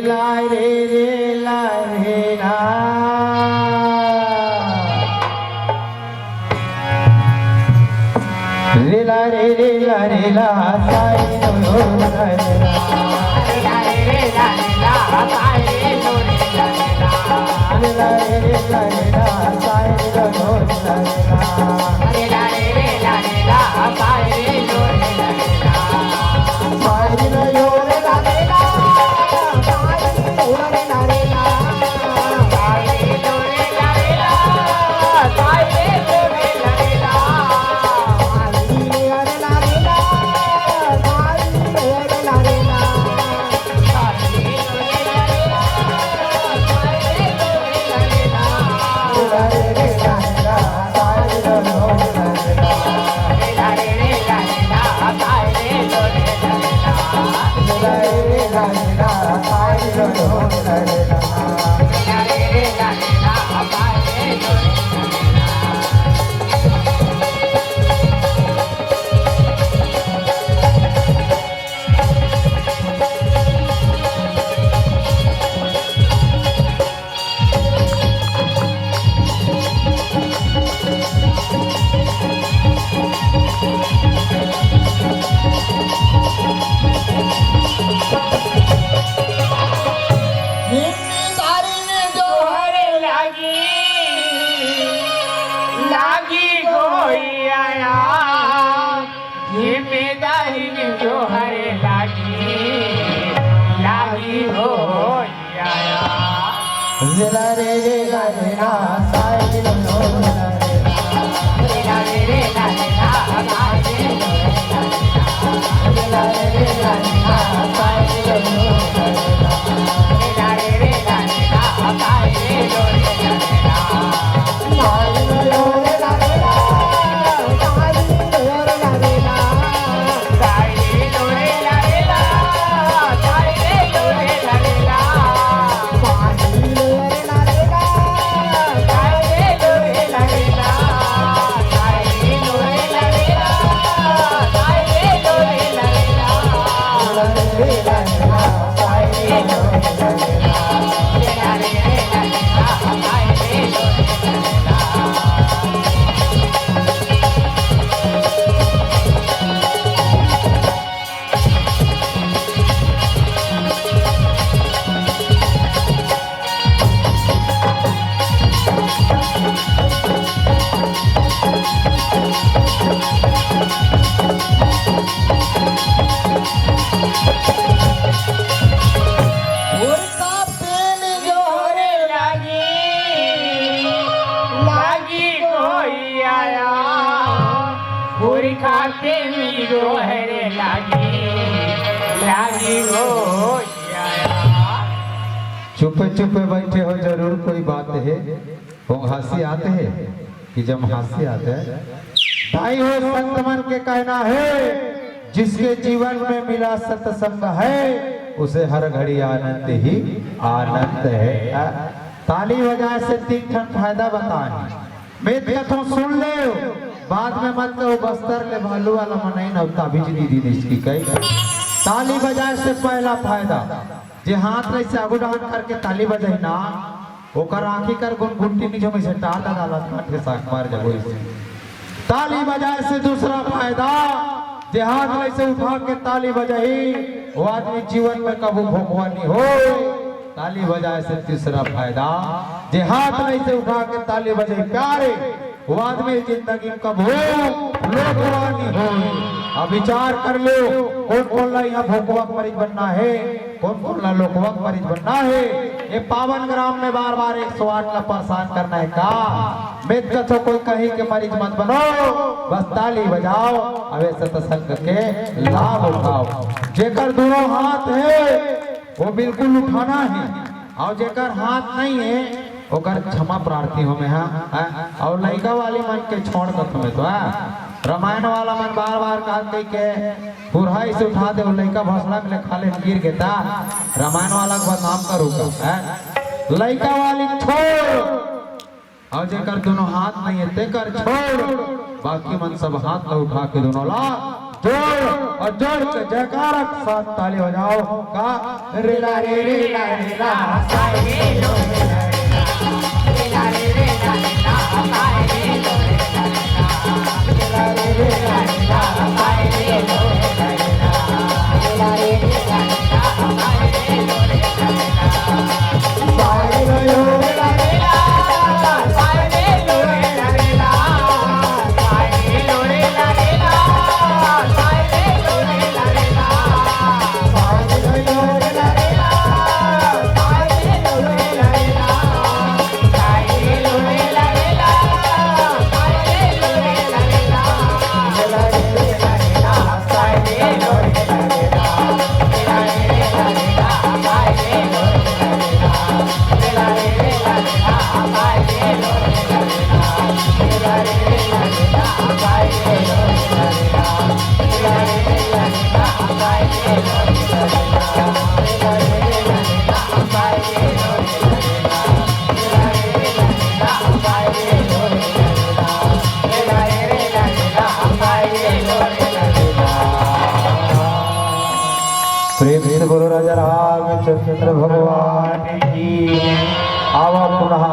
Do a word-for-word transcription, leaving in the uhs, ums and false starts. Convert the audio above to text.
ला रे रे ला रे ला। रे ला रे रे ला रे ला, साई लो लो ला रे ला। रे ला रे रे ला रे ला, साई लो रे ला रे ला। रे ला रे रे ला रे ला, साई लो लो ला रे ला। रे ला रे रे ला रे ला, साई लो रे ला रे ला। जिम्मेदारी में जोहर लागी, लागी गोइया। जिम्मेदारी में जोहर लागी, लागी गोइया। रे ला रे रे ला रे ला, साई लो लो ला रे ला। रे ला रे रे ला रे ला, साई लो लो ला रे ला। पुरखा प्रेम जोहरे लागी, लागी गोइया। पुरखा प्रेम जोहरे लागी, लागी गोइया। चुपे चुपे बैठे हो, जरूर कोई बात है। वो हंसी आते हैं कि जब हंसी आते हैं, भाई हो, संत मन के कहना है, जिसके जीवन में मिला सत्संग है, उसे हर घड़ी आनंद ही आनंद है। ताली बजाए से तीन ठन फायदा बताए। मैं कथों सुन ले, बाद में मत कहो बस्तर ले भालू वाला मनई न ताबीज दीदी निष्की कही। ताली बजाए से पहला फायदा, जे हाथ ले से आगू डाहन करके ताली बजाई ना, ओकर आँखी कर गुनगुनती नीचे में से टार डाला, काट के साग मार जबो इसे। ताली बजाए से दूसरा फायदा, जे हाथ ले से उठा के ताली बजाई, वो आदमी जीवन में कभू भोकवा नहीं हो। ताली बजाए से तीसरा फायदा, जे हाथ ले से उठा के ताली बजाई प्यारे, वो आदमी जिंदगी में कभू लोकवा नहीं हो। अब विचार कर लो, कौन कौन ला यहाँ भोकवा के मरीज बनना है, कौन कौन ला लोकवा के मरीज बनना है। ये पावन ग्राम में बार बार एक सौ आठ ला परेशान करना है का? मैं कथों कोई कहीं के मरीज मत बनो, बस ताली बजाओ, अबे सत्संग के लाभ उठाओ। जेकर दोनों हाथ है वो बिल्कुल उठाना है, और जेकर हाथ नहीं है ओकर क्षमा प्रार्थी हो मैं, हाँ, हाँ। और लइका वाली मन के छोड़ कथों मैं तो, हाँ। रामायण वाला मन बार बार कहत कही के पुरहाई से उठा दे, वो लइका भसड़ा में ले खा ले गिर गे ता, रामायण वाला के बदनाम करू का, हैं? लइका वाली छोड़, और जेकर दोनों हाथ नहीं है तेकर छोड़, बाकी मन सब हाथ ला उठा के दोनों ला जोर और जोर के जयकारा के साथ ताली बजाओ। का? रेला रे रेला रेला, प्रेम से बोलो राजा रामचंद्र भगवान की। आवा पुनः